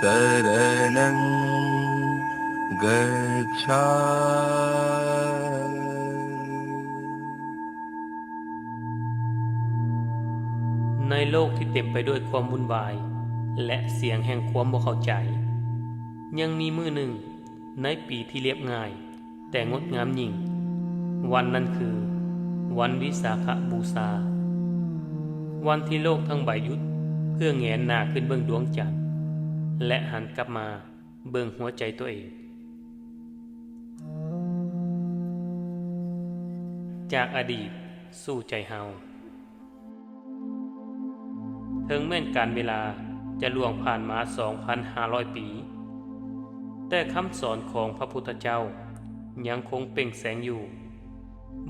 शरणं गच्छामि। ໃນໂລກທີ່ເຕັມໄປດ້ວຍຄວາມວຸ່ນວາຍ ແລະ ສຽງແຫ່ງຄວາມບໍ່ເຂົ້າໃຈ, ຍັງມີມື້ໜຶ່ງໃນປີທີ່ລຽບງ່າຍ ແຕ່ງົດງາມຍິ່ງ. ວັນນັ້ນຄື ວັນວິສາຂະບູຊາ, ວັນທີ່ໂລກທັງໃບຢຸດເພື່ອແຫງນໜ້າຂຶ້ນເບິ່ງດວງຈັນ ແລະ ຫັນກັບມາເບິ່ງຫົວໃຈຕົວເອງ. ຈາກອະດີດສູ່ໃຈເຮົາ. ເຖິງແມ່ນການເວລາຈະລ່ວງຜ່ານມາສອງພັນຫ້າຮ້ອຍປີ, ແຕ່ຄຳສອນຂອງພະພຸດທະເຈົ້າຍັງຄົງເປັ່ງແສງຢູ່,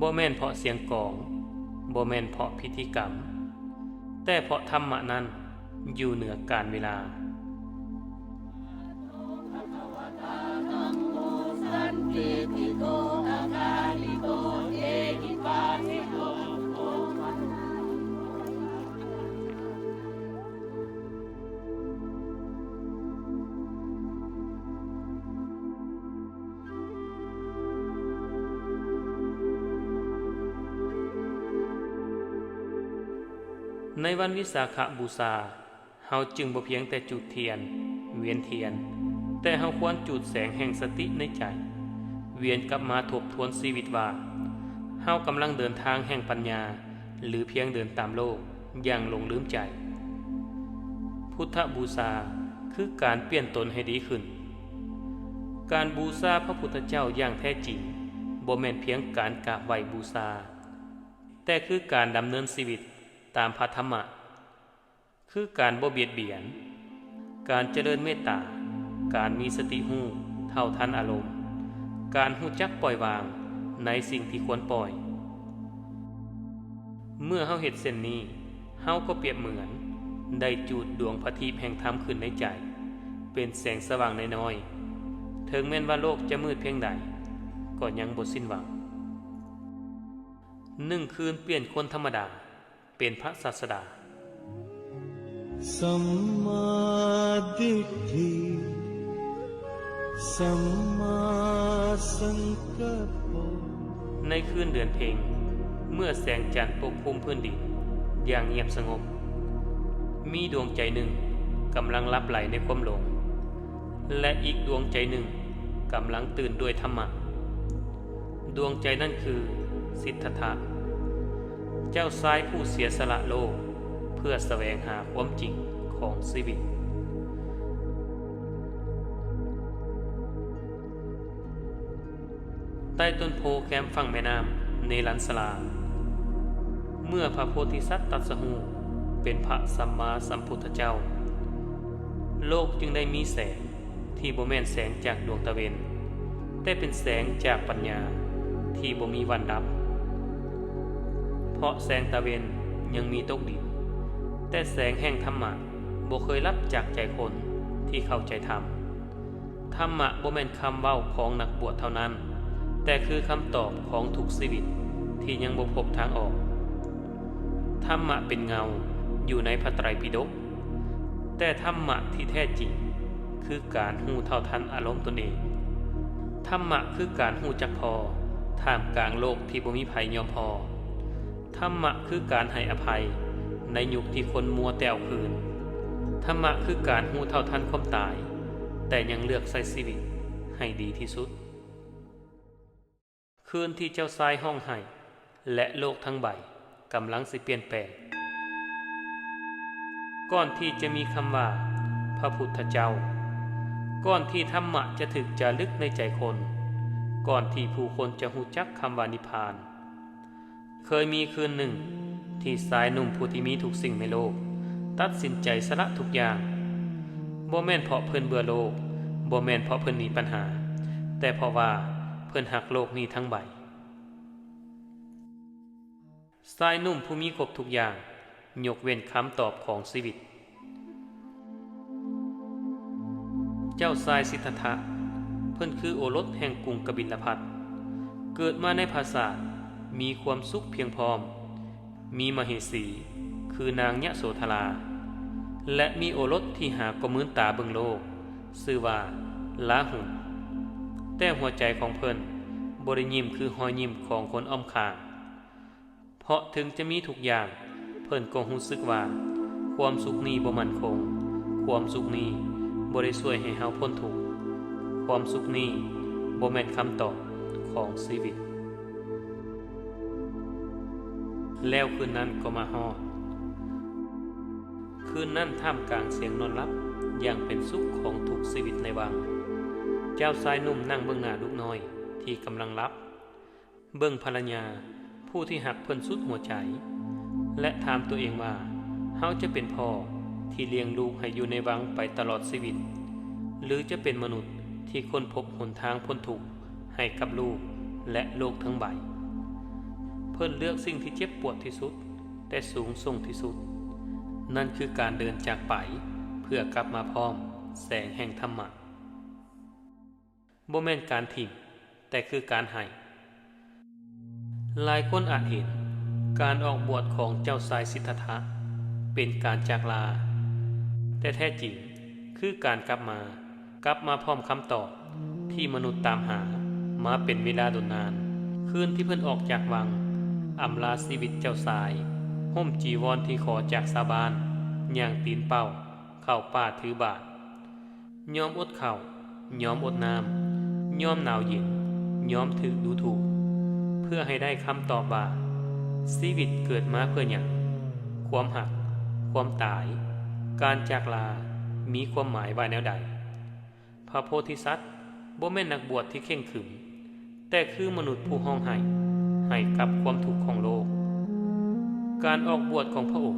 ບໍ່ແມ່ນເພາະສຽງກອງ, ບໍ່ແມ່ນເພາະພິທີກຳ, ແຕ່ເພາະທຳມະນັ້ນຢູ່ເໜືອການເວລາ. Sammāsambuddho bhagavā dhammo sandiṭṭhiko akāliko ehipassiko. ໃນວັນວິສາຂະບູຊາ, ເຮົາຈຶ່ງບໍ່ພຽງແຕ່ຈູດທຽນ, ວຽນທຽນ, ແຕ່ເຮົາຄວນຈູດແສງແຫ່ງສະຕິໃນໃຈ, ວຽນກັບມາທົບທວນຊີວິດວ່າ ເຮົາກຳລັງເດີນທາງແຫ່ງປັນຍາ ຫຼື ພຽງເດີນຕາມໂລກຢ່າງຫຼົງລືມໃຈ. ພຸດທະບູຊາຄືການປ່ຽນຕົນໃຫ້ດີຂຶ້ນ. ການບູຊາພະພຸດທະເຈົ້າຢ່າງແທ້ຈິງ ບໍ່ແມ່ນພຽງການກາບໄຫວ້ບູຊາ, ແຕ່ຄືການດຳເນີນຊີວິດຕາມພະທຳມະ. ຄືການບໍ່ບຽດບຽນ, ການຈະເລີນເມດຕາ, ການມີສະຕິຮູ້ເທົ່າທັນອາລົມ, ການຮູ້ຈັກປ່ອຍວາງໃນສິ່ງທີ່ຄວນປ່ອຍ. ເມື່ອເຮົາເຮັດເຊັ່ນນີ້, ເຮົາກໍປຽບເໝືອນໄດ້ຈູດດວງພະທີບແຫ່ງທຳຂຶ້ນໃນໃຈ, ເປັນແສງສະຫວ່າງນ້ອຍໆ, ເຖິງແມ່ນວ່າໂລກຈະມືດພຽງໃດ, ກໍຍັງບໍ່ສິ້ນຫວັງ. ໜຶ່ງຄືນປ່ຽນຄົນທຳມະດາ ເປັນພະສາດສະດາ. Sammādiṭṭhi sammāsaṅkappo. ໃນຄືນເດືອນເພັງ, ເມື່ອແສງຈັນປົກຄຸມພື້ນດິນຢ່າງງຽບສະຫງົບ, ມີດວງໃຈໜຶ່ງກຳລັງຫຼັບໄຫຼໃນຄວາມຫຼົງ ແລະ ອີກດວງໃຈໜຶ່ງກຳລັງຕື່ນດ້ວຍທຳມະ. ດວງໃຈນັ້ນຄືສິດທັດຖະ, ເຈົ້າຊາຍຜູ້ເສຍສະຫຼະໂລກເພື່ອສະແຫວງຫາຄວາມຈິງຂອງຊີວິດ. ໃຕ້ຕົ້ນໂພແຄມຝັ່ງແມ່ນ້ຳເນລັນສະລາ, ເມື່ອພະໂພທິສັດຕັດສະຮູ້ເປັນພະສຳມາສຳພຸດທະເຈົ້າ, ໂລກຈຶ່ງໄດ້ມີແສງ ທີ່ບໍ່ແມ່ນແສງຈາກດວງຕາເວັນ, ແຕ່ເປັນແສງຈາກປັນຍາທີ່ບໍ່ມີວັນດັບ. ເພາະແສງຕາເວັນຍັງມີຕົກດິນ, ແຕ່ແສງແຫ່ງທຳມະບໍ່ເຄີຍລັບຈາກໃຈຄົນທີ່ເຂົ້າໃຈທຳ. ທຳມະບໍ່ແມ່ນຄຳເວົ້າຂອງນັກບວດເທົ່ານັ້ນ, ແຕ່ຄືຄຳຕອບຂອງທຸກຊີວິດທີ່ຍັງບໍ່ພົບທາງອອກ. ທຳມະເປັນເງົາຢູ່ໃນພະໄຕຣປິດົກ, ແຕ່ທຳມະທີ່ແທ້ຈິງຄືການຮູ້ເທົ່າທັນອາລົມຕົນເອງ. ທຳມະຄືການຮູ້ຈັກພໍທ່າມກາງໂລກທີ່ບໍ່ມີໃຜຍອມພໍ. ທຳມະຄືການໃຫ້ອະໄພໃນຍຸກທີ່ຄົນມົວແຕ່ເອົາຄືນ. ທຳມະຄືການຮູ້ເທົ່າທັນຄວາມຕາຍ, ແຕ່ຍັງເລືອກໃຊ້ຊີວິດໃຫ້ດີທີ່ສຸດ. ຄືນທີ່ເຈົ້າຊາຍຮ້ອງໄຫ້ ແລະ ໂລກທັງໃບກຳລັງຊິປ່ຽນແປງ. ກ່ອນທີ່ຈະມີຄຳວ່າພະພຸດທະເຈົ້າ, ກ່ອນທີ່ທຳມະຈະຖືກຈາລຶກໃນໃຈຄົນ, ກ່ອນທີ່ຜູ້ຄົນຈະຮູ້ຈັກຄຳວ່ານິບພານ, ເຄີຍມີຄືນໜຶ່ງທີ່ຊາຍໜຸ່ມຜູ້ທີ່ມີທຸກສິ່ງໃນໂລກຕັດສິນໃຈສະຫຼະທຸກຢ່າງ, ບໍ່ແມ່ນເພາະເພິ່ນເບື່ອໂລກ, ບໍ່ແມ່ນເພາະເພິ່ນໜີບັນຫາ, ແຕ່ເພາະວ່າເພິ່ນຮັກໂລກນີ້ທັງໃບ. ຊາຍໜຸ່ມຜູ້ມີຄົບທຸກຢ່າງ ຍົກເວັ້ນຄຳຕອບຂອງຊີວິດ. ເຈົ້າຊາຍສິດທັດຖະ, ເພິ່ນຄືໂອລົດແຫ່ງກຸງກະບິນລະພັດ, ເກີດມາໃນຜາສາດມີຄວາມສຸກພຽງພ້ອມ, ມີມະເຫສີຄືນາງຍະໂສທະລາ, ແລະ ມີໂອລົດທີ່ຫາກໍມືນຕາເບິ່ງໂລກ, ຊື່ວ່າ ລາຫຸນ. ແຕ່ຫົວໃຈຂອງເພິ່ນບໍ່ໄດ້ຍິ້ມຄືຮອຍຍິ້ມຂອງຄົນອ້ອມຂ້າງ. ເພາະເຖິງຈະມີທຸກຢ່າງ, ເພິ່ນກໍຮູ້ສຶກວ່າຄວາມສຸກນີ້ບໍ່ໝັ້ນຄົງ, ຄວາມສຸກນີ້ບໍ່ໄດ້ຊ່ວຍໃຫ້ເຮົາພົ້ນທຸກ, ຄວາມສຸກນີ້ບໍ່ແມ່ນຄຳຕອບຂອງຊີວິດ. ແລ້ວຄືນນັ້ນກໍມາຮອດ. ຄືນນັ້ນ, ທ່າມກາງສຽງນອນຫຼັບຢ່າງເປັນສຸກຂອງທຸກຊີວິດໃນວັງ, ເຈົ້າຊາຍໜຸ່ມນັ່ງເບິ່ງໜ້າລູກນ້ອຍທີ່ກຳລັງຫຼັບ. ເບິ່ງພັນລະຍາຜູ້ທີ່ຮັກເພິ່ນສຸດຫົວໃຈ ແລະ ຖາມຕົວເອງວ່າ, ເຮົາຈະເປັນພໍ່ທີ່ລ້ຽງລູກໃຫ້ຢູ່ໃນວັງໄປຕະຫຼອດຊີວິດ ຫຼື ຈະເປັນມະນຸດທີ່ຄົ້ນພົບຫົນທາງພົ້ນທຸກໃຫ້ກັບລູກ ແລະ ໂລກທັງໃບ? ເພິ່ນເລືອກສິ່ງທີ່ເຈັບປວດທີ່ສຸດ, ແຕ່ສູງສົ່ງທີ່ສຸດ, ນັ້ນຄືການເດີນຈາກໄປເພື່ອກັບມາພ້ອມແສງແຫ່ງທຳມະ. ບໍ່ແມ່ນການຖິ້ມ, ແຕ່ຄືການໃຫ້. ຫຼາຍຄົນອາດເຫັນການອອກບວດຂອງເຈົ້າຊາຍສິດທັດຖະເປັນການຈາກລາ, ແຕ່ແທ້ຈິງຄືການກັບມາ, ກັບມາພ້ອມຄຳຕອບທີ່ມະນຸດຕາມຫາມາເປັນເວລາດົນນານ. ຄືນທີ່ເພິ່ນອອກຈາກວັງ, ອຳລາຊີວິດເຈົ້າຊາຍ, ຫົ່ມຈີວອນທີ່ຂໍຈາກຊາວບ້ານ, ຍ່າງຕີນເປົ່າ, ເຂົ້າປ່າຖືບາດ. ຍອມອົດເຂົ້າ, ຍອມອົດນ້ຳ, ຍອມໜາວເຢັນ, ຍອມຖືກດູຖູກ, ເພື່ອໃຫ້ໄດ້ຄຳຕອບວ່າ ຊີວິດເກີດມາເພື່ອຫຍັງ? ຄວາມຮັກ, ຄວາມຕາຍ, ການຈາກລາ ມີຄວາມໝາຍວ່າແນວໃດ? ພະໂພທິສັດບໍ່ແມ່ນນັກບວດທີ່ເຄັ່ງຂຶມ, ແຕ່ຄືມະນຸດຜູ້ຮ້ອງໄຫ້ໃຫ້ກັບຄວາມທຸກຂອງໂລກ. ການອອກບວດຂອງພະອົງ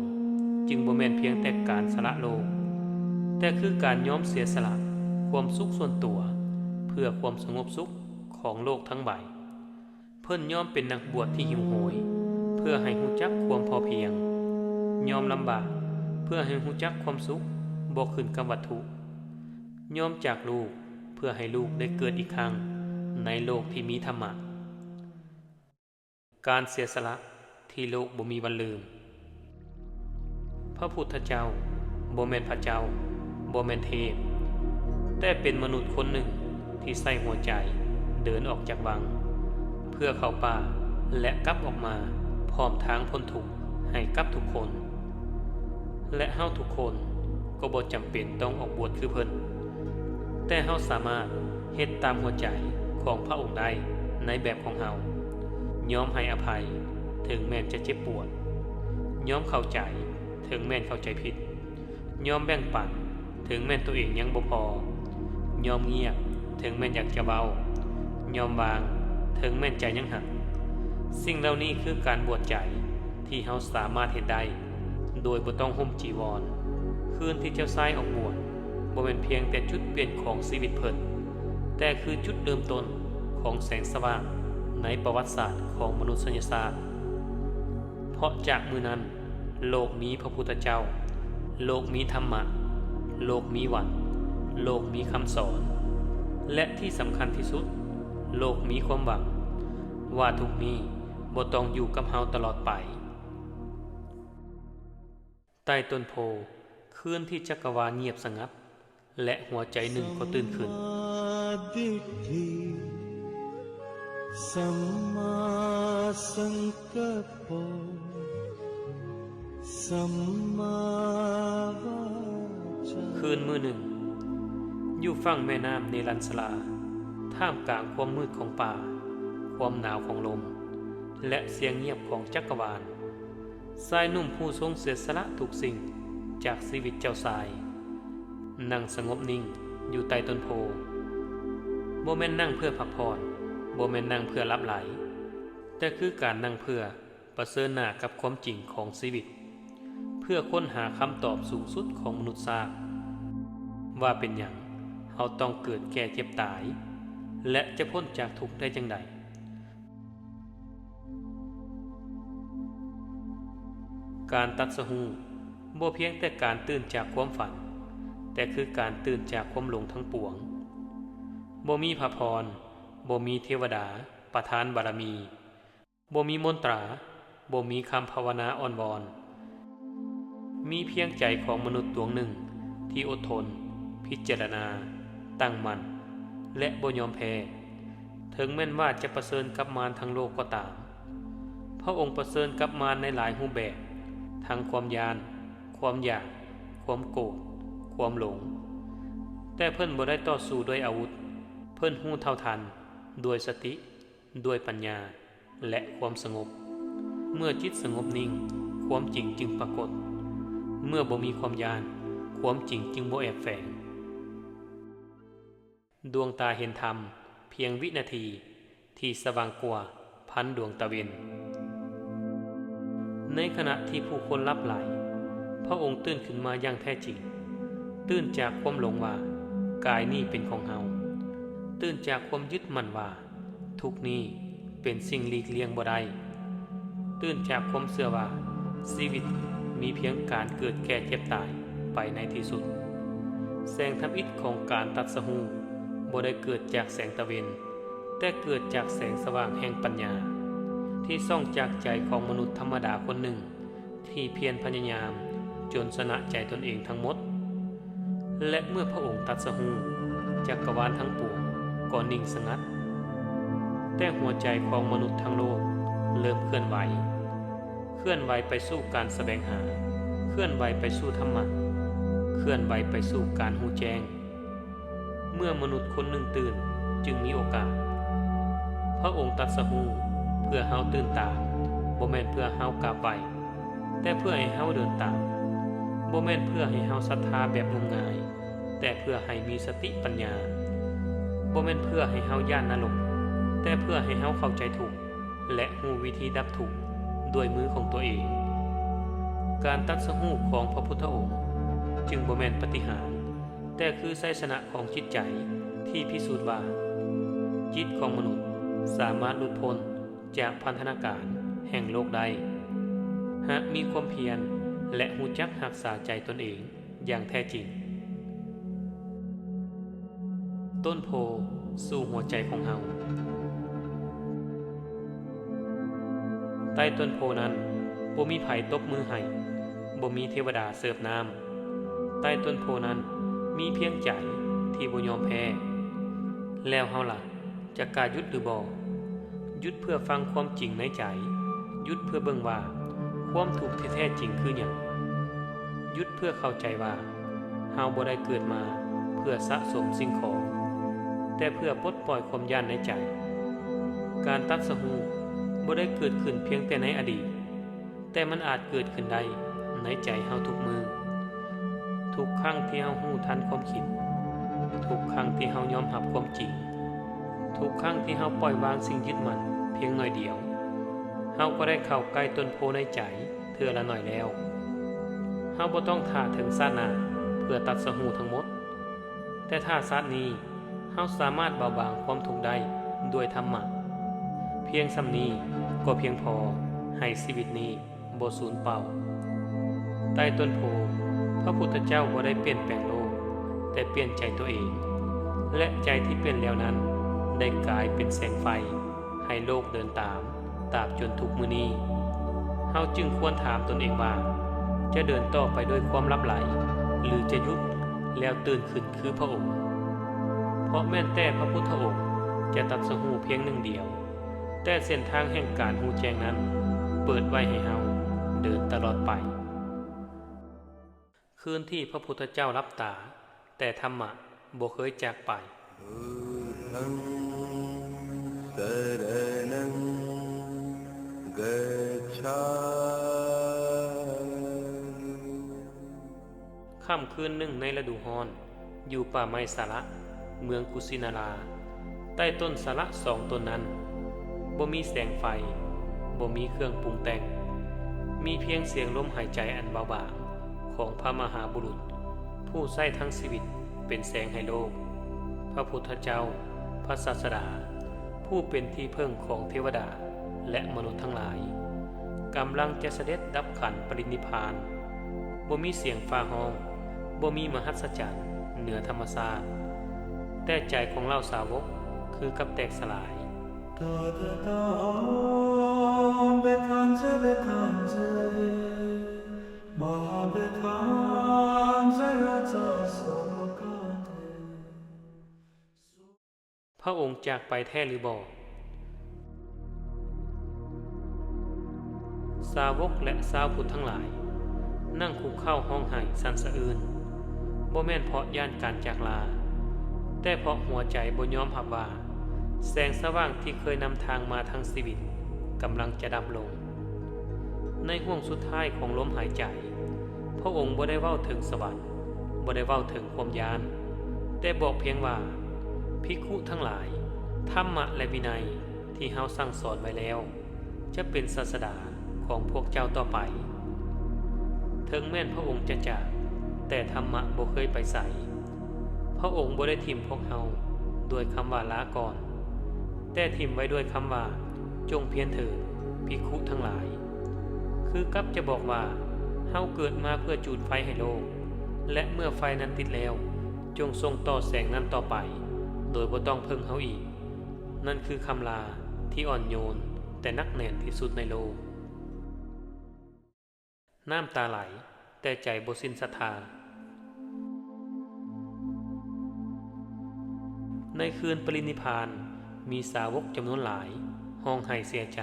ຈຶ່ງບໍ່ແມ່ນພຽງແຕ່ການສະຫຼະໂລກ, ແຕ່ຄືການຍອມເສຍສະຫຼະຄວາມສຸກສ່ວນຕົວເພື່ອຄວາມສະຫງົບສຸກຂອງໂລກທັງໃບ. ເພິ່ນຍອມເປັນນັກບວດທີ່ຫິວໂຫຍເພື່ອໃຫ້ຮູ້ຈັກຄວາມພໍພຽງ, ຍອມລຳບາກເພື່ອໃຫ້ຮູ້ຈັກຄວາມສຸກບໍ່ຂຶ້ນກັບວັດຖຸ, ຍອມຈາກລູກ ເພື່ອໃຫ້ລູກໄດ້ເກີດອີກຄັ້ງໃນໂລກທີ່ມີທຳມະ. ການເສຍສະຫຼະທີ່ໂລກບໍ່ມີວັນລືມ. ພະພຸດທະເຈົ້າບໍ່ແມ່ນພະເຈົ້າ, ບໍ່ແມ່ນເທບ, ແຕ່ເປັນມະນຸດຄົນໜຶ່ງທີ່ໃຊ້ຫົວໃຈເດີນອອກຈາກວັງ ເພື່ອເຂົ້າປ່າ ແລະ ກັບອອກມາພ້ອມທາງພົ້ນທຸກໃຫ້ກັບທຸກຄົນ. ແລະ ເຮົາທຸກຄົນກໍບໍ່ຈຳເປັນຕ້ອງອອກບວດຄືເພິ່ນ, ແຕ່ເຮົາສາມາດເຮັດຕາມຫົວໃຈຂອງພະອົງໄດ້ໃນແບບຂອງເຮົາ. ຍອມໃຫ້ອະໄພ ເຖິງແມ່ນຈະເຈັບປວດ. ຍອມເຂົ້າໃຈ ເຖິງແມ່ນເຂົ້າໃຈຜິດ. ຍອມແບ່ງປັນ ເຖິງແມ່ນຕົວເອງຍັງບໍ່ພໍ. ຍອມງຽບ ເຖິງແມ່ນຢາກຈະເວົ້າ. ຍອມວາງ ເຖິງແມ່ນໃຈຍັງຫັກ. ສິ່ງເຫຼົ່ານີ້ຄືການບວດໃຈ ທີ່ເຮົາສາມາດເຮັດໄດ້ໂດຍບໍ່ຕ້ອງຫົ່ມຈີວອນ. ຄືນທີ່ເຈົ້າຊາຍອອກບວດ ບໍ່ແມ່ນພຽງແຕ່ຈຸດປ່ຽນຂອງຊີວິດເພິ່ນ, ແຕ່ຄືຈຸດເລີ່ມຕົ້ນຂອງແສງສະຫວ່າງໃນປະຫວັດສາດຂອງມະນຸດສະຍະຊາດ. ເພາະຈາກມື້ນັ້ນ ໂລກມີພະພຸດທະເຈົ້າ, ໂລກມີທຳມະ, ໂລກມີວັນ, ໂລກມີຄຳສອນ ແລະ ທີ່ສຳຄັນທີ່ສຸດ, ໂລກມີຄວາມຫວັງວ່າທຸກນີ້ບໍ່ຕ້ອງຢູ່ກັບເຮົາຕະຫຼອດໄປ. ໃຕ້ຕົ້ນໂພ, ຄືນທີ່ຈັກກະວານງຽບສະຫງັບ ແລະ ຫົວໃຈໜຶ່ງກໍຕື່ນຂຶ້ນ. ສະມາດິດຖິ ສຳມາສັງກັບໂປ ສຳມາວາຈາ. ຄືນມື້ໜຶ່ງ, ຢູ່ຝັ່ງແມ່ນ້ຳເນລັນຊະລາ, ທ່າມກາງຄວາມມືດຂອງປ່າ, ຄວາມໜາວຂອງລົມ ແລະ ສຽງງຽບຂອງຈັກກະວານ, ຊາຍໜຸ່ມຜູ້ຊົງເສຍສະຫຼະທຸກສິ່ງຈາກຊີວິດເຈົ້າຊາຍ ນັ່ງສະຫງົບນິ່ງຢູ່ໃຕ້ຕົ້ນໂພ. ບໍ່ແມ່ນນັ່ງເພື່ອພັກຜ່ອນ, ບໍ່ແມ່ນນັ່ງເພື່ອຫຼັບໄຫຼ, ແຕ່ຄືການນັ່ງເພື່ອປະເຊີນໜ້າກັບຄວາມຈິງຂອງຊີວິດ, ເພື່ອຄົ້ນຫາຄຳຕອບສູງສຸດຂອງມະນຸດຊາດ, ວ່າເປັນຫຍັງເຮົາຕ້ອງເກີດ, ແກ່, ເຈັບ, ຕາຍ ແລະ ຈະພົ້ນຈາກທຸກໄດ້ຈັ່ງໃດ? ການຕັດສະຮູ້ບໍ່ພຽງແຕ່ການຕື່ນຈາກຄວາມຝັນ, ແຕ່ຄືການຕື່ນຈາກຄວາມຫຼົງທັງປວງ. ບໍ່ມີພະພອນ, ບໍ່ມີເທວະດາປະທານບາລະມີ, ບໍ່ມີມົນຕາ, ບໍ່ມີຄຳພາວະນາອ້ອນວອນ. ມີພຽງໃຈຂອງມະນຸດດວງໜຶ່ງທີ່ອົດທົນ, ພິຈາລະນາ, ຕັ້ງໝັ້ນ ແລະ ບໍ່ຍອມແພ້. ເຖິງແມ່ນວ່າຈະປະເຊີນກັບມານທັງໂລກກໍຕາມ, ພະອົງປະເຊີນກັບມານໃນຫຼາຍຮູບແບບ, ທັງຄວາມຢ້ານ, ຄວາມຢາກ, ຄວາມໂກດ, ຄວາມຫຼົງ. ແຕ່ເພິ່ນບໍ່ໄດ້ຕໍ່ສູ້ດ້ວຍອາວຸດ, ເພິ່ນຮູ້ເທົ່າທັນດ້ວຍສະຕິ, ດ້ວຍປັນຍາ ແລະ ຄວາມສະຫງົບ. ເມື່ອຈິດສະຫງົບນິ່ງ, ຄວາມຈິງຈຶ່ງປາກົດ. ເມື່ອບໍ່ມີຄວາມຢ້ານ, ຄວາມຈິງຈຶ່ງບໍ່ແອບແຝງ. ດວງຕາເຫັນທຳພຽງວິນາທີທີ່ສະຫວ່າງກວ່າພັນດວງຕາເວັນ. ໃນຂະນະທີ່ຜູ້ຄົນຫຼັບໄຫຼ, ພະອົງຕື່ນຂຶ້ນມາຢ່າງແທ້ຈິງ, ຕື່ນຈາກຄວາມຫຼົງວ່າກາຍນີ້ເປັນຂອງເຮົາ, ຕື່ນຈາກຄວາມຍຶດໝັ້ນວ່າ ທຸກນີ້ເປັນສິ່ງຫຼີກລ່ຽງບໍ່ໄດ້, ຕື່ນຈາກຄວາມເຊື່ອວ່າຊີວິດມີພຽງການເກີດແກ່ເຈັບຕາຍໄປໃນທີ່ສຸດ. ແສງທຳອິດຂອງການຕັດສະຮູ້ບໍ່ໄດ້ເກີດຈາກແສງຕາເວັນ, ແຕ່ເກີດຈາກແສງສະຫວ່າງແຫ່ງປັນຍາ ທີ່ສ່ອງຈາກໃຈຂອງມະນຸດທຳມະດາຄົນໜຶ່ງ ທີ່ພຽນພະຍາຍາມຈົນຊະນະໃຈຕົນເອງທັງໝົດ. ແລະ ເມື່ອພະອົງຕັດສະຮູ້, ຈັກກະວານທັງປວງກໍນິ່ງສະຫງັດ, ແຕ່ຫົວໃຈຂອງມະນຸດທັງໂລກເລີ່ມເຄື່ອນໄຫວ, ເຄື່ອນໄຫວໄປສູ່ການສະແຫວງຫາ, ເຄື່ອນໄຫວໄປສູ່ທຳມະ, ເຄື່ອນໄຫວໄປສູ່ການຮູ້ແຈ້ງ. ເມື່ອມະນຸດຄົນໜຶ່ງຕື່ນຈຶ່ງມີໂອກາດ. ພະອົງຕັດສະຮູ້ເພື່ອເຮົາຕື່ນຕາມ, ບໍ່ແມ່ນເພື່ອເຮົາກາບໄຫວ້, ແຕ່ເພື່ອໃຫ້ເຮົາເດີນຕາມ, ບໍ່ແມ່ນເພື່ອໃຫ້ເຮົາສັດທາແບບງົມງາຍ, ແຕ່ເພື່ອໃຫ້ມີສະຕິປັນຍາ, ບໍ່ແມ່ນເພື່ອໃຫ້ເຮົາຢ້ານນະລົກ, ແຕ່ເພື່ອໃຫ້ເຮົາເຂົ້າໃຈທຸກ ແລະ ຮູ້ວິທີດັບທຸກດ້ວຍມືຂອງຕົວເອງ. ການຕັດສະຮູ້ຂອງພະພຸດທະອົງຈຶ່ງບໍ່ແມ່ນປາຕິຫານ, ແຕ່ຄືໄຊຊະນະຂອງຈິດໃຈທີ່ພິສູດວ່າ ຈິດຂອງມະນຸດສາມາດຫຼຸດພົ້ນຈາກພັນທະນາການແຫ່ງໂລກໄດ້, ຫາກມີຄວາມພຽນ ແລະ ຮູ້ຈັກຮັກສາໃຈຕົນເອງຢ່າງແທ້ຈິງ. ຕົ້ນໂພສູ່ຫົວໃຈຂອງເຮົາ. ໃຕ້ຕົ້ນໂພນັ້ນບໍ່ມີໃຜຕົບມືໃຫ້, ບໍ່ມີເທວະດາເສີບນ້ຳ. ໃຕ້ຕົ້ນໂພນັ້ນມີພຽງໃຈທີ່ບໍ່ຍອມແພ້. ແລ້ວເຮົາລະ ຈະກ້າຢຸດຫຼືບໍ່? ຢຸດເພື່ອຟັງຄວາມຈິງໃນໃຈ, ຢຸດເພື່ອເບິ່ງວ່າຄວາມທຸກທີ່ແທ້ຈິງຄືຫຍັງ, ຢຸດເພື່ອເຂົ້າໃຈວ່າເຮົາບໍ່ໄດ້ເກີດມາເພື່ອສະສົມສິ່ງຂອງ, ແຕ່ເພື່ອປົດປ່ອຍຄວາມຢ້ານໃນໃຈ. ການຕັດສະຮູ້ບໍ່ໄດ້ເກີດຂຶ້ນພຽງແຕ່ໃນອະດີດ, ແຕ່ມັນອາດເກີດຂຶ້ນໄດ້ໃນໃຈເຮົາທຸກມື້. ທຸກຄັ້ງທີ່ເຮົາຮູ້ທັນຄວາມຄິດ, ທຸກຄັ້ງທີ່ເຮົາຍອມຮັບຄວາມຈິງ, ທຸກຄັ້ງທີ່ເຮົາປ່ອຍວາງສິ່ງຍຶດໝັ້ນພຽງໜ້ອຍດຽວ, ເຮົາກໍໄດ້ເຂົ້າໃກ້ຕົ້ນໂພໃນໃຈເທື່ອລະໜ້ອຍແລ້ວ. ເຮົາບໍ່ຕ້ອງຖ້າເຖິງຊາດໜ້າເພື່ອຕັດສະຮູ້ທັງໝົດ, ແຕ່ຖ້າຊາດນີ້ເຮົາສາມາດເບົາບາງຄວາມທຸກໄດ້ດ້ວຍທຳມະ, ພຽງສ່ຳນີ້ກໍພຽງພໍໃຫ້ຊີວິດນີ້ ບໍ່ສູນເປົ່າ. ໃຕ້ຕົ້ນໂພ, ພະພຸດທະເຈົ້າບໍ່ໄດ້ປ່ຽນແປງໂລກ, ແຕ່ປ່ຽນໃຈຕົວເອງ, ແລະ ໃຈທີ່ປ່ຽນແລ້ວນັ້ນໄດ້ກາຍເປັນແສງໄຟໃຫ້ໂລກເດີນຕາມ, ຕາບຈົນທຸກມື້ນີ້. ເຮົາຈຶ່ງຄວນຖາມຕົນເອງວ່າ, ຈະເດີນຕໍ່ໄປດ້ວຍຄວາມຫຼັບໄຫຼ ຫຼື ຈະຢຸດແລ້ວຕື່ນຂຶ້ນຄືພະອົງ? ເພາະແມ່ນແຕ່ພະພຸດທະອົງຈະຕັດສະຮູ້ພຽງໜຶ່ງດຽວ, ແຕ່ເສັ້ນທາງແຫ່ງການຮູ້ແຈ້ງນັ້ນເປີດໄວ້ໃຫ້ເຮົາເດີນຕະຫຼອດໄປ. ຄືນທີ່ພະພຸດທະເຈົ້າຫຼັບຕາ, ແຕ່ທຳມະບໍ່ເຄີຍຈາກໄປ. Buddhaṃ saraṇaṃ gacchāmi. ຄ່ຳຄືນໜຶ່ງໃນລະດູຮ້ອນ, ຢູ່ປ່າໄມ້ສາລະ, ເມືອງກຸຊິນາລາ, ໃຕ້ຕົ້ນສາລະສອງຕົ້ນນັ້ນ, ບໍ່ມີແສງໄຟ, ບໍ່ມີເຄື່ອງປຸງແຕ່ງ, ມີພຽງສຽງລົມຫາຍໃຈອັນເບົາບາງຂອງພະມະຫາບຸລຸດ, ຜູ້ໃຊ້ທັງຊີວິດເປັນແສງໃຫ້ໂລກ, ພະພຸດທະເຈົ້າ, ພະສາສະດາ, ຜູ້ເປັນທີ່ເພິ່ງຂອງເທວະດາ ແລະ ມະນຸດທັງຫຼາຍ, ກຳລັງຈະສະເດັດດັບຂັນປະລິນິບພານ. ບໍ່ມີສຽງຟ້າຮ້ອງ, ບໍ່ມີມະຫັດສະຈັນເໜືອທຳມະຊາດ, ແຕ່ໃຈຂອງເຫຼົ່າສາວົກຄືກັບແຕກສະຫຼາຍ. Tathāgatā bhikkhānaṃ ca bhikkhānaṃ ca mahābhikkhūnaṃ ca yācassa bhagavato. ພະອົງຈາກໄປແທ້ຫຼືບໍ່? ສາວົກ ແລະ ຊາວພຸດທັງຫຼາຍ ນັ່ງຄຸກເຂົ່າຮ້ອງໄຫ້ສັ່ນສະເອື້ອນ, ບໍ່ແມ່ນເພາະຢ້ານການຈາກລາ, ແຕ່ເພາະຫົວໃຈບໍ່ຍອມຮັບວ່າ ແສງສະຫວ່າງທີ່ເຄີຍນຳທາງມາທັງຊີວິດ ກຳລັງຈະດັບລົງ. ໃນຫ່ວງສຸດທ້າຍຂອງລົມຫາຍໃຈ, ພະອົງບໍ່ໄດ້ເວົ້າເຖິງສະຫວັນ, ບໍ່ໄດ້ເວົ້າເຖິງຄວາມຢ້ານ, ແຕ່ບອກພຽງວ່າ, ພິກຂຸທັງຫຼາຍ, ທຳມະ ແລະ ວິໄນທີ່ເຮົາສັ່ງສອນໄວ້ແລ້ວ ຈະເປັນສາດສະດາຂອງພວກເຈົ້າຕໍ່ໄປ. ເຖິງແມ່ນພະອົງຈະຈາກ, ແຕ່ທຳມະບໍ່ເຄີຍໄປໃສ. ພະອົງບໍ່ໄດ້ຖິ້ມພວກເຮົາດ້ວຍຄຳວ່າ ລາກ່ອນ, ແຕ່ຖິ້ມໄວ້ດ້ວຍຄຳວ່າ ຈົ່ງພຽນເຖີດ, ພິກຂຸທັງຫຼາຍ. ຄືກັບຈະບອກວ່າ, ເຮົາເກີດມາເພື່ອຈູດໄຟໃຫ້ໂລກ, ແລະ ເມື່ອໄຟນັ້ນຕິດແລ້ວ, ຈົ່ງສົ່ງຕໍ່ແສງນັ້ນຕໍ່ໄປ, ໂດຍບໍ່ຕ້ອງເພິ່ງເຮົາອີກ. ນັ້ນຄືຄຳລາທີ່ອ່ອນໂຍນ, ແຕ່ໜັກແໜ້ນທີ່ສຸດໃນໂລກ. ນ້ຳຕາໄຫຼ, ແຕ່ໃຈບໍ່ສິ້ນສັດທາ. ໃນຄືນປະລິນິບພານ, ມີສາວົກຈຳນວນຫຼາຍ ຮ້ອງໄຫ້ເສຍໃຈ,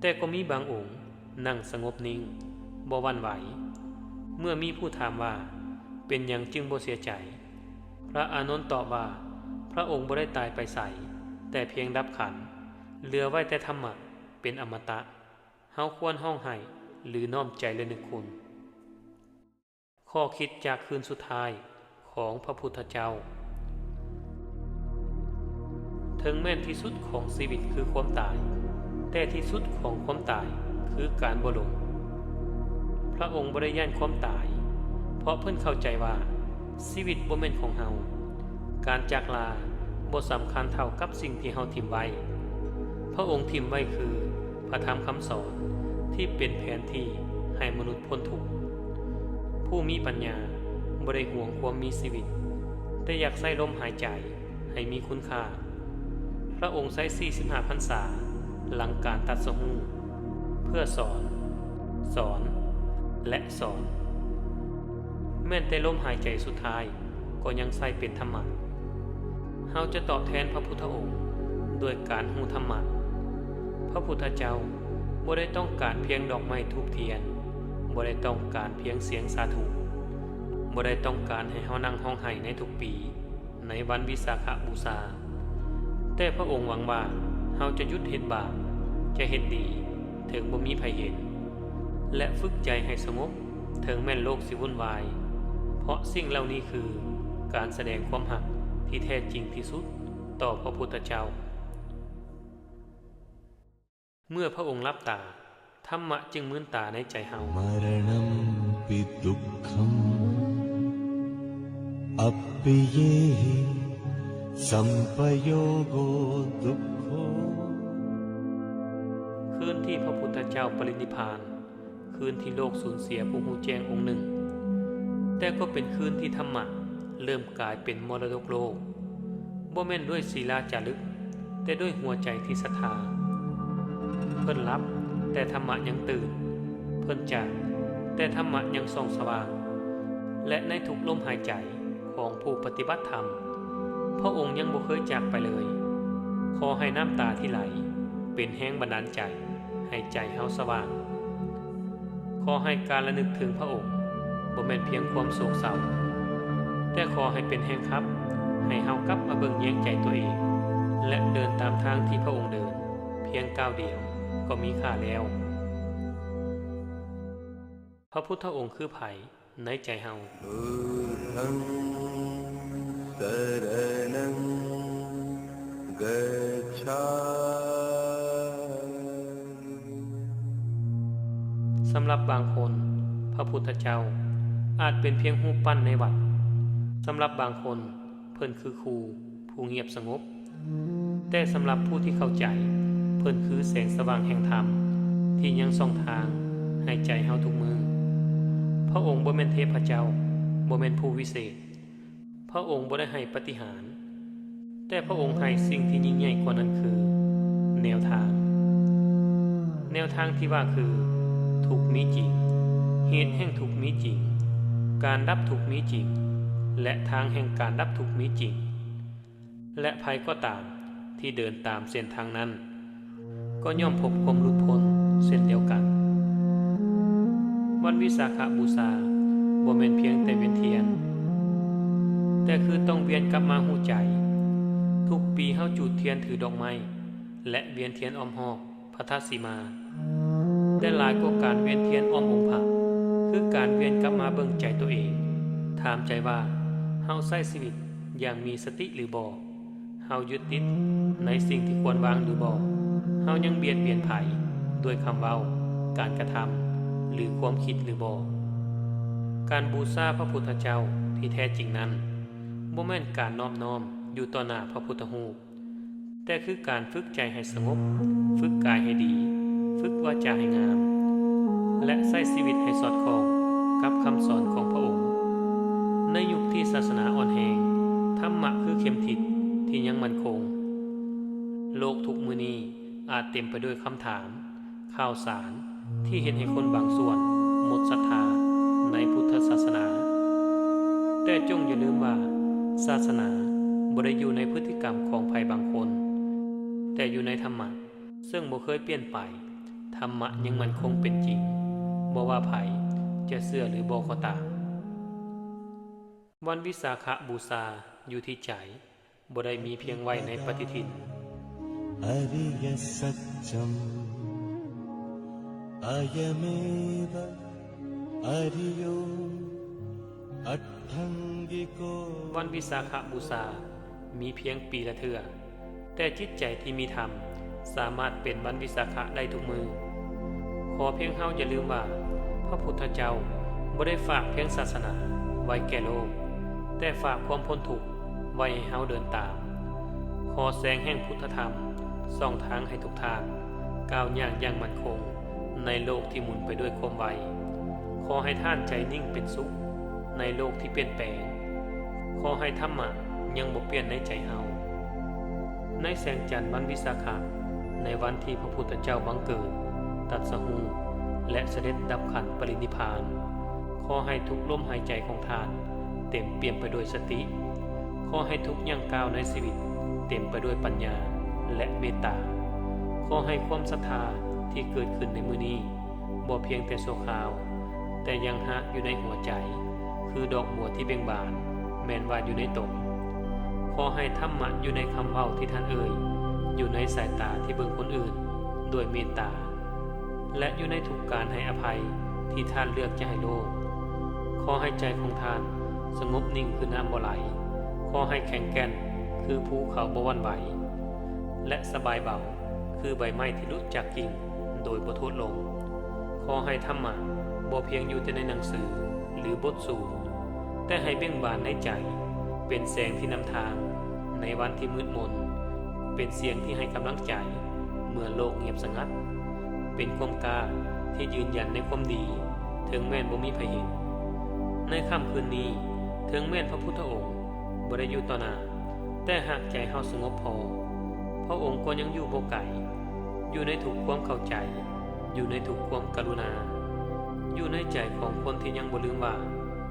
ແຕ່ກໍມີບາງອົງນັ່ງສະຫງົບນິ່ງ, ບໍ່ຫວັ່ນໄຫວ. ເມື່ອມີຜູ້ຖາມວ່າ, ເປັນຫຍັງຈຶ່ງບໍ່ເສຍໃຈ? ພະອານົນຕອບວ່າ, ພະອົງບໍ່ໄດ້ຕາຍໄປໃສ, ແຕ່ພຽງດັບຂັນ, ເຫຼືອໄວ້ແຕ່ທຳມະເປັນອະມະຕະ. ເຮົາຄວນຮ້ອງໄຫ້ ຫຼື ນ້ອມໃຈລະນຶກຄຸນ. ຂໍ້ຄິດຈາກຄືນສຸດທ້າຍຂອງພະພຸດທະເຈົ້າ. ເຖິງແມ່ນທີ່ສຸດຂອງຊີວິດຄືຄວາມຕາຍ, ແຕ່ທີ່ສຸດຂອງຄວາມຕາຍຄືການບໍ່ຫຼົງ. ພະອົງບໍ່ໄດ້ຢ້ານຄວາມຕາຍ, ເພາະເພິ່ນເຂົ້າໃຈວ່າຊີວິດບໍ່ແມ່ນຂອງເຮົາ. ການຈາກລາບໍ່ສຳຄັນເທົ່າກັບສິ່ງທີ່ເຮົາຖິ້ມໄວ້. ພະອົງຖິ້ມໄວ້ຄື ພະທຳຄຳສອນທີ່ເປັນແຜນທີ່ໃຫ້ມະນຸດພົ້ນທຸກ. ຜູ້ມີປັນຍາບໍ່ໄດ້ຫວງຄວາມມີຊີວິດ, ແຕ່ຢາກໃຊ້ລົມຫາຍໃຈໃຫ້ມີຄຸນຄ່າ. ພະອົງໃຊ້ສີ່ສິບຫ້າພັນສາຫຼັງການຕັດສະຮູ້ ເພື່ອສອນ, ສອນ ແລະ ສອນ. ແມ່ນແຕ່ລົມຫາຍໃຈສຸດທ້າຍ ກໍຍັງໃຊ້ເປັນທຳມະ. ເຮົາຈະຕອບແທນພະພຸດທະອົງດ້ວຍການຮູ້ທຳມະ. ພະພຸດທະເຈົ້າບໍ່ໄດ້ຕ້ອງການພຽງດອກໄມ້ທູບທຽນ, ບໍ່ໄດ້ຕ້ອງການພຽງສຽງສາທຸ, ບໍ່ໄດ້ຕ້ອງການໃຫ້ເຮົານັ່ງຮ້ອງໄຫ້ໃນທຸກປີໃນວັນວິສາຂະບູຊາ. ແຕ່ພະອົງຫວັງວ່າເຮົາຈະຢຸດເຮັດບາບ, ຈະເຮັດດີ, ເຖິງບໍ່ມີໃຜເຫັນ, ແລະ ຝຶກໃຈໃຫ້ສະຫງົບ ເຖິງແມ່ນໂລກຊິວຸ່ນວາຍ, ເພາະສິ່ງເຫຼົ່ານີ້ຄືການສະແດງຄວາມຮັກທີ່ແທ້ຈິງທີ່ສຸດຕໍ່ພະພຸດທະເຈົ້າ. ເມື່ອພະອົງຫຼັບຕາ, ທຳມະຈຶ່ງມືນຕາໃນໃຈເຮົາ. मरणमपि दुःखम् अप्रियेहि सम्पयोगो दुःखो. ຄືນທີ່ພະພຸດທະເຈົ້າປະລິນິບພານ, ຄືນທີ່ໂລກສູນເສຍຜູ້ຮູ້ແຈ້ງອົງໜຶ່ງ, ແຕ່ກໍເປັນຄືນທີ່ທຳມະເລີ່ມກາຍເປັນມໍລະດົກໂລກ, ບໍ່ແມ່ນດ້ວຍສີລາຈາລຶກ, ແຕ່ດ້ວຍຫົວໃຈທີ່ສັດທາ. ເພິ່ນຫຼັບ, ແຕ່ທຳມະຍັງຕື່ນ, ເພິ່ນຈາກ, ແຕ່ທຳມະຍັງສ່ອງສະຫວ່າງ. ແລະ ໃນທຸກລົມຫາຍໃຈຂອງຜູ້ປະຕິບັດທຳ, ພະອົງຍັງບໍ່ເຄີຍຈາກໄປເລີຍ. ຂໍໃຫ້ນ້ຳຕາທີ່ໄຫຼເປັນແຮງບັນດານໃຈ ໃຫ້ໃຈເຮົາສະຫວ່າງ. ຂໍໃຫ້ການລະນຶກເຖິງພະອົງບໍ່ແມ່ນພຽງຄວາມໂສກເສົ້າ, ແຕ່ຂໍໃຫ້ເປັນແຮງຂັບໃຫ້ເຮົາກັບມາເບິ່ງແຍງໃຈຕົວເອງ ແລະ ເດີນຕາມທາງທີ່ພະອົງເດີນ, ພຽງກ້າວດຽວກໍມີຄ່າແລ້ວ. ພະພຸດທະອົງຄືໃຜ? ໃນໃຈເຮົາ. बुद्धं शरणं गच्छामि. ສຳລັບບາງຄົນ, ພະພຸດທະເຈົ້າອາດເປັນພຽງຮູບປັ້ນໃນວັດ. ສຳລັບບາງຄົນ, ເພິ່ນຄືຄູຜູ້ງຽບສະຫງົບ. ແຕ່ສຳລັບຜູ້ທີ່ເຂົ້າໃຈ, ເພິ່ນຄືແສງສະຫວ່າງແຫ່ງທຳທີ່ຍັງສ່ອງທາງໃຫ້ໃຈເຮົາທຸກມື້. ພະອົງບໍ່ແມ່ນເທບພະເຈົ້າ, ບໍ່ແມ່ນຜູ້ວິເສດ. ພະອົງບໍ່ໄດ້ໃຫ້ປາຕິຫານ, ແຕ່ພະອົງໃຫ້ສິ່ງທີ່ຍິ່ງໃຫຍ່ກວ່ານັ້ນຄື ແນວທາງ. ແນວທາງທີ່ວ່າຄື ທຸກມີຈິງ, ເຫດແຫ່ງທຸກມີຈິງ, ການດັບທຸກມີຈິງ ແລະ ທາງແຫ່ງການດັບທຸກມີຈິງ. ແລະ ໃຜກໍຕາມທີ່ເດີນຕາມເສັ້ນທາງນັ້ນ ກໍຍ່ອມພົບຄວາມຫຼຸດພົ້ນເຊັ່ນດຽວກັນ. ວັນວິສາຂະບູຊາບໍ່ແມ່ນພຽງແຕ່ວຽນທຽນ, ແຕ່ຄືຕ້ອງວຽນກັບມາຮູ້ໃຈ. ທຸກປີເຮົາຈູດທຽນຖືດອກໄມ້ ແລະ ວຽນທຽນອ້ອມຮອບ ພັດທະສີມາ, ແຕ່ຫຼາຍກວ່າການວຽນທຽນອ້ອມອົງພະ ຄືການວຽນກັບມາເບິ່ງໃຈຕົວເອງ, ຖາມໃຈວ່າເຮົາໃຊ້ຊີວິດຢ່າງມີສະຕິຫຼືບໍ່? ເຮົາຍຶດຕິດໃນສິ່ງທີ່ຄວນວາງຫຼືບໍ່? ເຮົາຍັງບຽດບຽນໃຜດ້ວຍຄຳເວົ້າ, ການກະທຳ ຫຼື ຄວາມຄິດຫຼືບໍ່? ການບູຊາພະພຸດທະເຈົ້າທີ່ແທ້ຈິງນັ້ນ ບໍ່ແມ່ນການນອບນ້ອມຢູ່ຕໍ່ໜ້າພະພຸດທະຮູບ, ແຕ່ຄືການຝຶກໃຈໃຫ້ສະຫງົບ, ຝຶກກາຍໃຫ້ດີ, ຝຶກວາຈາໃຫ້ງາມ ແລະ ໃຊ້ຊີວິດໃຫ້ສອດຄ່ອງກັບຄຳສອນຂອງພະອົງ. ໃນຍຸກທີ່ສາສະໜາອ່ອນແຮງ, ທຳມະຄືເຂັມທິດທີ່ຍັງໝັ້ນຄົງ. ໂລກທຸກມື້ນີ້ອາດເຕັມໄປດ້ວຍຄຳຖາມ, ຂ່າວສານ ທີ່ເຮັດໃຫ້ຄົນບາງສ່ວນໝົດສັດທາໃນພຸດທະສາສະໜາ. ແຕ່ຈົ່ງຢ່າລືມວ່າ ສາສະໜາບໍ່ໄດ້ຢູ່ໃນພຶດຕິກຳຂອງໃຜບາງຄົນ, ແຕ່ຢູ່ໃນທຳມະເຊິ່ງບໍ່ເຄີຍປ່ຽນໄປ. ທຳມະຍັງໝັ້ນຄົງເປັນຈິງ, ບໍ່ວ່າໃຜຈະເຊື່ອຫຼືບໍ່ກໍຕາມ. ວັນວິສາຂະບູຊາຢູ່ທີ່ໃຈ, ບໍ່ໄດ້ມີພຽງໄວ້ໃນປະຕິທິນ. ອະລິຍະສັດຈັງ ອາຍະເມວະ ອະລິໂຍ ອັດຖັງກິໂກ. ວັນວິສາຂະບູຊາມີພຽງປີລະເທື່ອ, ແຕ່ຈິດໃຈທີ່ມີທຳສາມາດເປັນວັນວິສາຂະໄດ້ທຸກມື້. ຂໍພຽງເຮົາຢ່າລືມວ່າ ພະພຸດທະເຈົ້າບໍ່ໄດ້ຝາກພຽງສາສະໜາໄວ້ແກ່ໂລກ, ແຕ່ຝາກຄວາມພົ້ນທຸກໄວ້ໃຫ້ເຮົາເດີນຕາມ. ຂໍແສງແຫ່ງພຸດທະທຳສ່ອງທາງໃຫ້ທຸກທ່ານກ້າວຍ່າງຢ່າງໝັ້ນຄົງໃນໂລກທີ່ໝຸນໄປດ້ວຍຄວາມໄວ. ຂໍໃຫ້ທ່ານໃຈນິ່ງເປັນສຸກໃນໂລກທີ່ປ່ຽນແປງ. ຂໍໃຫ້ທຳມະຍັງບໍ່ປ່ຽນໃນໃຈເຮົາ. ໃນແສງຈັນວັນວິສາຂະ, ໃນວັນທີ່ພະພຸດທະເຈົ້າບັງເກີດ, ຕັດສະຮູ້ ແລະ ສະເດັດດັບຂັນປະລິນິບພານ, ຂໍໃຫ້ທຸກລົມຫາຍໃຈຂອງທ່ານເຕັມປ່ຽມໄປດ້ວຍສະຕິ. ຂໍໃຫ້ທຸກຍ່າງກ້າວໃນຊີວິດເຕັມໄປດ້ວຍປັນຍາ ແລະ ເມດຕາ. ຂໍໃຫ້ຄວາມສັດທາທີ່ເກີດຂຶ້ນໃນມື້ນີ້ ບໍ່ພຽງແຕ່ຊົ່ວຄາວ, ແຕ່ຍັງຮາກຢູ່ໃນຫົວໃຈ, ຄືດອກບົວທີ່ເບັ່ງບານ, ແມ່ນວ່າຢູ່ໃນຕົນ. ຂໍໃຫ້ທຳມະຢູ່ໃນຄຳເວົ້າທີ່ທ່ານເອີ່ຍ, ຢູ່ໃນສາຍຕາທີ່ເບິ່ງຄົນອື່ນດ້ວຍເມດຕາ, ແລະ ຢູ່ໃນທຸກການໃຫ້ອະໄພທີ່ທ່ານເລືອກຈະໃຫ້ໂລກ. ຂໍໃຫ້ໃຈຂອງທ່ານສະຫງົບນິ່ງຄືນ້ຳບໍ່ໄຫຼ, ຂໍໃຫ້ແຂງແກ່ນຄືພູເຂົາບໍ່ຫວັ່ນໄຫວ, ແລະ ສະບາຍເບົາຄືໃບໄມ້ທີ່ຫຼຸດຈາກກິ່ງ ໂດຍບໍ່ໂທດລົງ. ຂໍໃຫ້ທຳມະບໍ່ພຽງຢູ່ແຕ່ໃນໜັງສື ຫຼື ບົດສູດ, ແຕ່ໃຫ້ເບັ່ງບານໃນໃຈ, ເປັນແສງທີ່ນຳທາງໃນວັນທີ່ມືດມົນ, ເປັນສຽງທີ່ໃຫ້ກຳລັງໃຈເມື່ອໂລກງຽບສະຫງັດ, ເປັນຄວາມກ້າທີ່ຢືນຢັນໃນຄວາມດີ ເຖິງແມ່ນບໍ່ມີໃຜເຫັນ. ໃນຄ່ຳຄືນນີ້, ເຖິງແມ່ນພະພຸດທະອົງບໍ່ໄດ້ຢູ່ຕໍ່ໜ້າ, ແຕ່ຫາກໃຈເຮົາສະຫງົບພໍ, ພະອົງກໍຍັງຢູ່ບໍ່ໄກ, ຢູ່ໃນທຸກຄວາມເຂົ້າໃຈ, ຢູ່ໃນທຸກຄວາມກະລຸນາ, ຢູ່ໃນໃຈຂອງຄົນທີ່ຍັງບໍ່ລືມວ່າ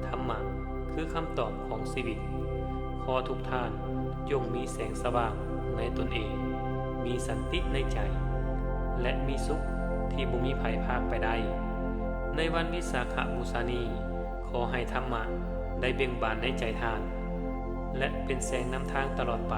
ທຳມະຄືຄຳຕອບຂອງຊີວິດ. ຂໍທຸກທ່ານຈົ່ງມີແສງສະຫວ່າງໃນຕົນເອງ, ມີສັນຕິໃນໃຈ ແລະ ມີສຸກທີ່ບໍ່ມີໃຜພາກໄປໄດ້. ໃນວັນວິສາຂະບູຊານີ້, ຂໍໃຫ້ທຳມະໄດ້ເບັ່ງບານໃນໃຈທ່ານ ແລະ ເປັນແສງນຳທາງຕະຫຼອດໄປ.